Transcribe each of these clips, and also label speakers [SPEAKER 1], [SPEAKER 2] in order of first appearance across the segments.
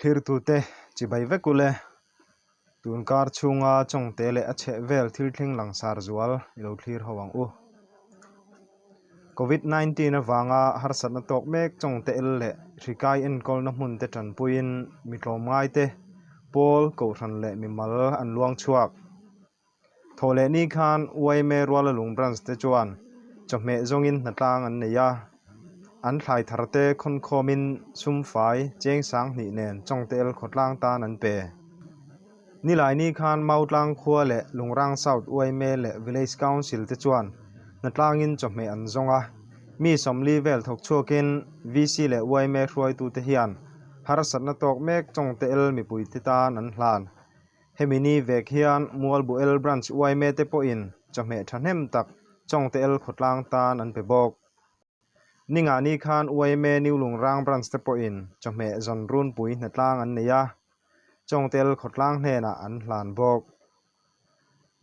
[SPEAKER 1] Thirtute chibai vek ule, tun kar chhunga chawngte leh a chheh vel thil thleng langsar zual i lo thlir ho ang u. Covid 19 avanga harsatna tawk mek chawngte el leh hrikai enkawlna hmunte tanpuiin mi tlawmngaite, pawl, kohhran leh mimal an luang chhuak. Thawhlehni khan yma Rualalung Branch te chuan chawhmeh zawngin hnatlang an nei a, an thlai tharte khawnkhawmin sumfai cheng sanghnih nen Chawngtel khawtlang tan an pe. Nilaini khan Mautlang khua leh Lungrang South yma leh Village Council te chuan hnatlangin chawhmeh an zawng a, mi 40 vel thawk chhuakin VC leh yma hruaitute hian harsatna tawk mek Chawngtel mipuite tan an hlan. Hemi ni vek hian Mualbuel Branch yma te pawhin chawhmeh thahnem tak Chawngtel khawtlang tan an pe bawk. Ningani khan yma New Lungrang Branch te pawhin chawhmeh zawn runpui hnatlang an nei a, Chawngtel khawtlang hnenah an hlan bawk.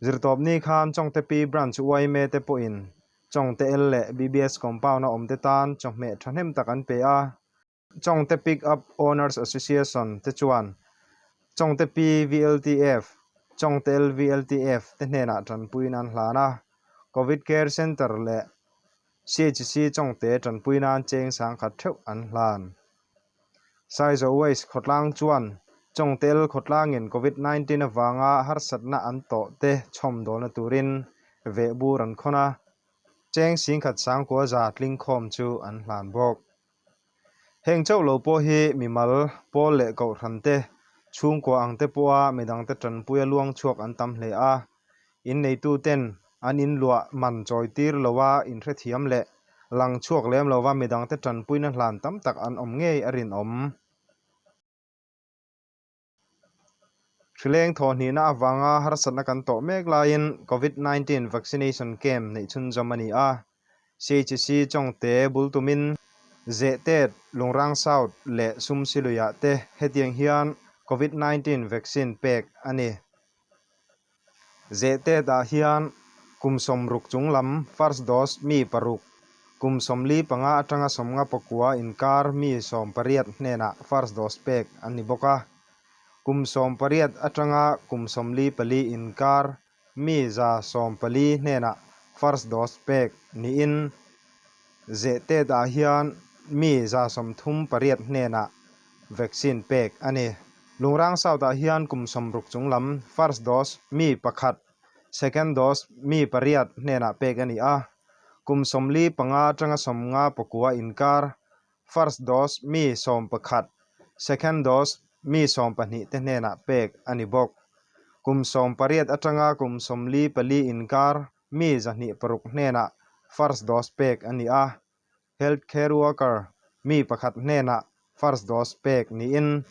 [SPEAKER 1] Zirtawpni khan Chawngtepi Branch yma te pawhin Chawngtel leh BBS Compound-a awmte tan chawhmeh thahnem tak an pe a. Chawngte Pick Up Owners Association te chuan Chawngte PVLTF, Chawngte LVLTF te hnenah tanpuiin an hlan a, Covid Care Centre leh CHC Chawngte tanpui nan cheng sangkhat theuh an hlan. Saizaw West khawtlang chuan Chawngtel khawtlangin Covid 19 avanga harsatna an tawh te chhawmdawlna turin vehbur an khawn a, cheng singkhat sangkua za tlingkhawm chu an hlan bawk. Heng chauh lo pawh hi mimal, pawl leh kohhran te, chhungkua ang te pawha midangte tanpuia luang chhuak an tam hle a. Inneituten an inluah man chawi tir loa inhrethiam leh lang chhuak lem lova midangte tanpuina hlan tam tak an awm ngei a rinawm. Hrileng thawhhnihna avanga harsatna kan tawh mek laiin Covid 19 vaccination camp neih chhunzawm a ni a. CHC Chawngte bul tumin Zehtet, Lungrang South leh Sumsiluiah te hetiang hian Covid 19 vaccine pek a ni. Zehtet ah hian kum 60 chung lam first dose mi paruk, kum 45 atanga 59 inkar mi 18 hnenah first dose pek an ni bawk a. Kum 18 atanga kum 44 inkar mi 114 hnenah first dose pek niin Zehtet ah hian mi 138 hnenah vaccine pek a ni. Lungrang South ah hian kum 60 chung lam first dose mi pakhat, second dose mi pariat hnenah pek a ni a. Kum 45 atanga 59 inkar first dose mi 11, second dose mi 12 te hnenah pek a ni bawk. Kum 18 atanga kum 44 inkar mi 206 hnenah first dose pek a ni a. Health Care Worker mi pakhat hnenah first dose pek niin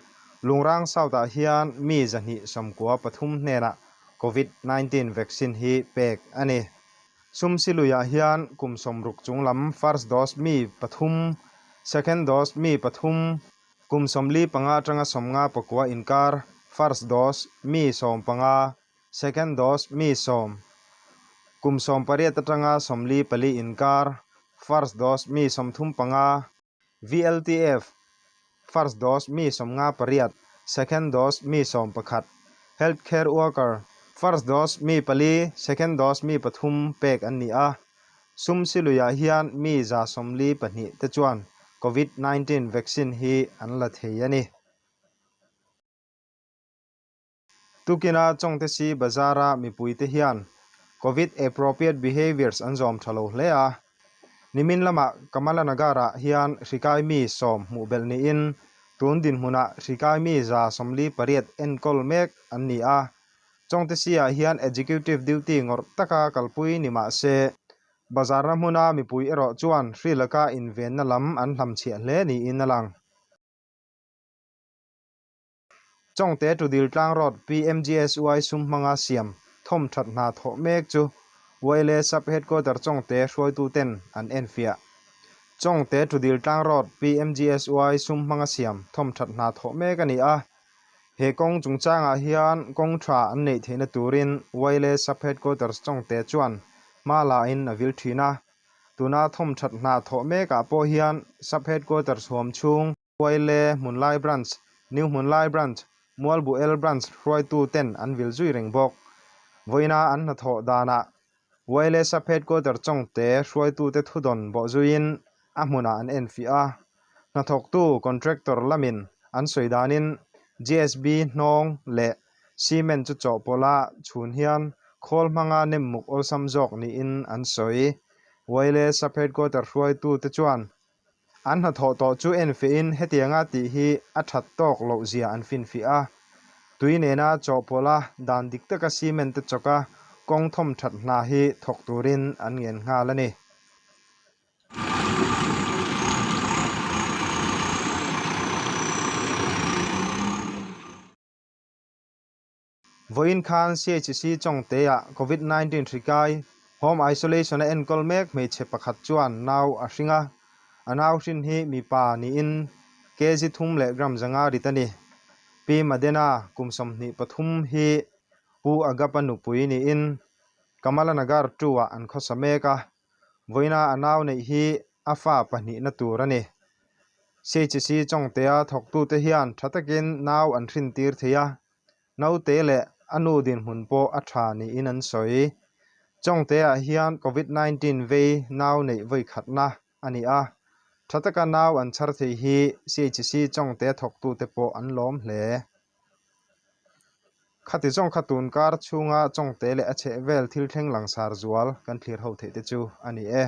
[SPEAKER 1] Lungrang South-ah hian mi 293 hnenah Covid 19 vaccine hi pek a ni. Sumsiluiah hian kum 60 chung lam first dose mi pathum, second dose mi pathum, kum 45 atanga 59 inkar first dose mi 15, Second dose mi 10, kum 18 atanga 44 inkar, first dose mi 35, VLTF, first dose mi 58, second dose mi 11, health care worker, first dose mi pali, second dose mi pathum pek an ni a. Sumsiluiah hian mi 142 te chuan Covid 19 vaccine hi an la thei a ni. Tukina Chawngte Si Bazar-a mipuite hian Covid appropriate behaviours an zawm tha lo hle a. Nimin lamah Kamala Nagar-ah hian hrikai mi 10 hmuh belh niin tun dinhmunah hrikai mi 148 enkawl mek an ni a. Chawngte Si-ah hian executive duty ngawrh taka kalpui ni mah se, bazarna hmuna mipui erawh chuan hri laka invenna lam an hlamchhiah hle niin a lang. Chawngte Tudil Tlang Road PMGSY sum hmanga siam thawm that hna thawh mek chu YLA Sub Headquarter Chawngte hruaituten an enfiah. Chawngte Tudil Tlang Road PMGSY sum hmanga siam thawmthat hna thawh mek a ni a. He kawng chungchangah hian kawng tha an neih theihna turin YLA Sub Headquarters Chawngte chuan hma la in a vil thin a. Tuna thawmthat hna thawh mekah pawh hian Sub Headquarters huam chhung YLA Hmunlai Branch, New Hmunlai Branch, Mualbuel Branch hruaitu ten an vil zui reng bawk. Vawiina an hnathawh danah YLA Sub Headquarter Chawngte hruaitute thudawn bawh zuiin a hmunah an enfiah a. Hnathawktu contractor lamin an sawi danin GSB hnawng leh cement chu chawhpawlh a chhun hian khawl hmanga nemmuk awlsam zawk niin an sawi. YLA Sub Headquarter hruaitute chuan An hnathawh tawh chu enfiahin hetianga tih hi a that tawk loh zia an finfiah a. Tui nena chawhpawlh a, dan dik taka cement te chawka kawng thawm that hna hi thawk turin an ngen nghal a ni. Vawiin khan CHC Chawngte-ah Covid 19 hri kai, Home Isolation a enkawl mek hmeichhe pakhat chuan nau a hring a, a nau hrin hi mipa niin kg thum leh gram zanga rit a ni. Pi Madena kum 23 hi Pu Agapa nupui niin Kamalanagar 2-ah an khawsa mek a, Vawiina a nau neih hi a fa pahnihna tur a ni. CHC Chawngtea thawktute hian tha takin nau an hrintir thei a, naute leh a nu dinhmun pawh a tha niin an sawi. Chawngteah hian Covid 19 vei nau neih vawikhatna a ni a, tha taka nau an chhar thei hi CHC Chawngtea thawktute pawh an lawm hle. Khati zawng kha tun kar chhunga Chawngte leh a chhehvel thil thleng langsar zual kan thlir ho theih te chu a ni e.